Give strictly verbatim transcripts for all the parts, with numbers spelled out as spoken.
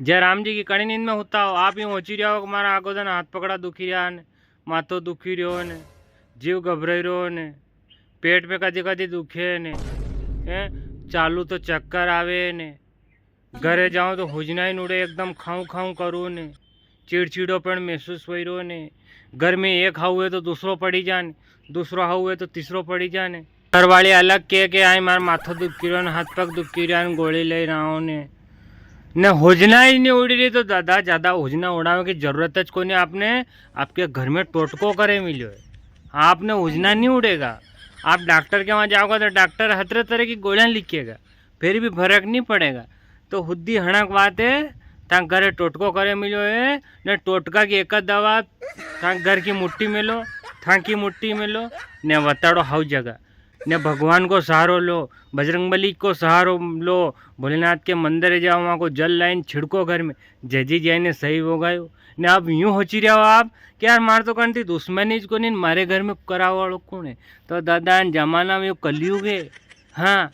जय राम जी की कणी नींद में होता हो, आप यूं होची रिया हो कि मारा आगो दन हाथ पकड़ा दुखी रिया ने, माथो दुखी रियो ने, जीव घबराई रियो ने, पेट में कदी कदी दुखे ने, हैं, चालू तो चक्कर आवे ने, घरे जाऊं तो हुजना ही नुड़े, एकदम खाऊं खाऊं करूं ने, चिड़चिड़ोपन महसूस होई रियो ने। घर में एक हाउ है तो दूसरो पड़ी जाने, दूसरो हाउ है तो तीसरो पड़ी जाने। घर वाली अलग कह के आई, मार माथो दुखी रियो ने, हाथ पग दुखी रिया ने, गोली ले रहा हूं ने, ने हुजना ही नहीं उड़ी रही। तो दादा, ज्यादा हुजना उड़ावे की जरूरत ज कोनी आपने। आपके घर में टोटको करे मिलो है, आपने हुजना नहीं उड़ेगा। आप डॉक्टर के वहां जाओगा तो डॉक्टर हतरे तरह की गोलियां लिखेगा, फिर भी फर्क नहीं पड़ेगा। तो हुद्दी हणक बात है, थां घरे टोटको करे मिलो है, ने टोटका की एक दवा थां घर की मुट्ठी में लो, थां की मुट्ठी में लो, ने वताड़ो हाउ जगह, ने भगवान को सहारो लो, बजरंग बली को सहारो लो, भोलेनाथ के मंदिर जाओ, वहां को जल लाइन छिड़को घर में, जजी जाए ने सही हो गयो। ने अब यूं होची रहो आप कि यार, मार तो कणती दुश्मनी ज कोनी, मारे घर में करावा वालो कौन है? तो दादा, जमाना में यो कलयुग है। हाँ,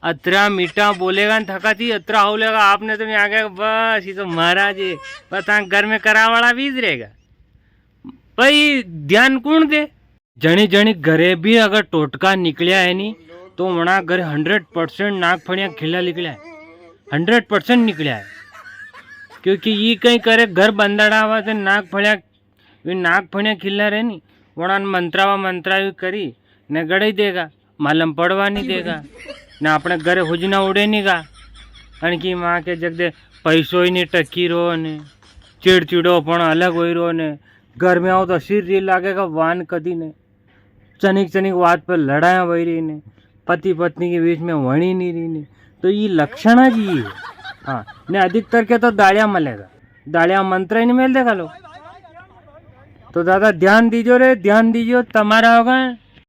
अतरा मीठा बोलेगा न थका थी, अतरा हो लेगा, आपने तो नहीं आ गया, बस, ये तो महाराज है, बस, हाँ, घर में करावाला भी रहेगा। भाई, ध्यान कौन दे? जणी जणी घरे भी अगर टोटका निकलिया है नी, तो वणा घर हंड्रेड परसेंट नागफणिया खिल्ला निकलिया है, हंड्रेड परसेंट निकलिया है। क्योंकि ये कई करे, घर बंदाड़ा हुआ थे नागफणिया, वे नागफणिया खिल्ला रहे नी, वणा मंत्रावा मंत्रावी करी ने गड़ाई देगा, मालम पड़वा नी देगा, ने अपने घरे हुजना उड़े नी गा। अणकी माँ के जगदे पैसो ही नी टकी रो ने, चिड़चिड़ो पण अलग होई रो ने, घर में आओ तो सिर री लागेगा वान कदी ने, चनिक चनिक बात पर लड़ाया वही रही ने, पति पत्नी के बीच में वणी नी रही ने, तो ये लक्षण है जी ये। हाँ, ने अधिकतर के तो दाड़िया मलेगा, दाड़िया मंत्र ही नी मेल देगा लोग। तो दादा, ध्यान दीजो रे, ध्यान दीजो, तमारा होगा।